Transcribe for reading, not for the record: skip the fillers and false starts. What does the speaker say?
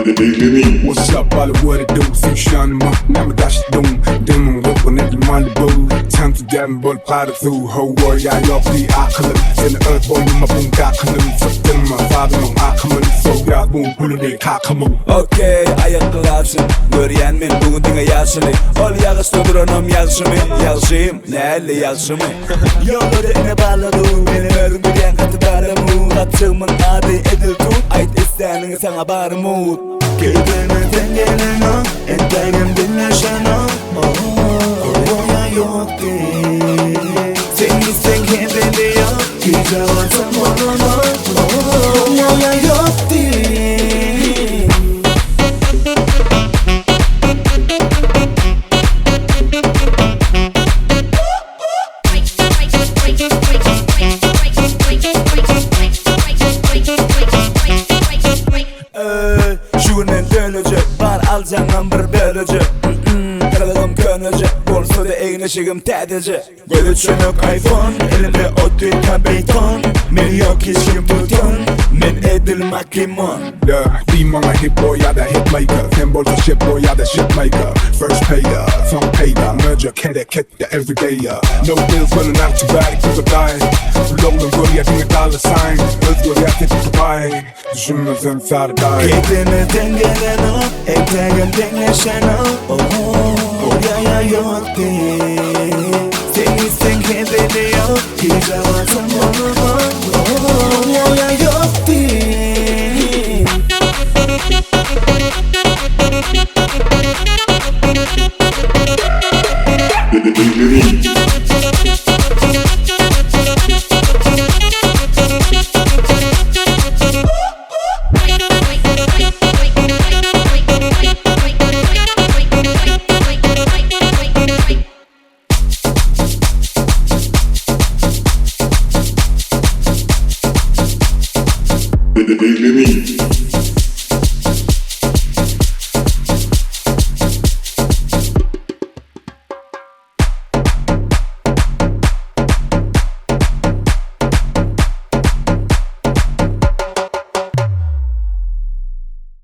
What's up all what it do Süýşýänime näme daş dum Demiň gopgun edil Malibu Çaňçy dämi bolup gary suw Hawa ýa ýok diý akylym Seni öz boýnuma buň dakynym Sypdyrma sazymyň akymyn Sowýar buň puluny kakamyň. Okey aýakly galsyn Görýän men bu gün diňe ýagşyny Ol ýagyşda duranam ýagşymy Ýagşym näli ýagşymy Ýollary ine barladu Menem özüň bilýän gaty baramu Gapjygymyň ady edil tut Aýt isläniňi saňa bary mut Keýpime sen gelenok Entegem diňleşenok Oýa ýok diý Sen gitseň hezili ýok Gije bolsa bolanok Oýa ýok diý Eý, şu gün men tölejek, bar aljaňam bir bölejek Gyrgym köneje, bolsa-da egin-eşigim täzeje Göze düşenok iPhone, elimde otyrka beýton Meni ýok hiç kim tutan, men edil Makimon Yeah, diý maňa hit boy ýa-da hit maker Sen bolsa shit boy ýa-da shit maker First paýda, soň peýda Möjek hereketde every day yeah. No bills welin antibiotic to the diet Pul oglan görýär diňe dollar sign Özgerýär sesi Dubai Düşünmeseň sary daýy Keýpime deň gelenok, entegem deňleşenok Oýa ýok diý Sen gitseň hezili ýok, gije bolsa bolanok Oýa ýok diý Baby, me.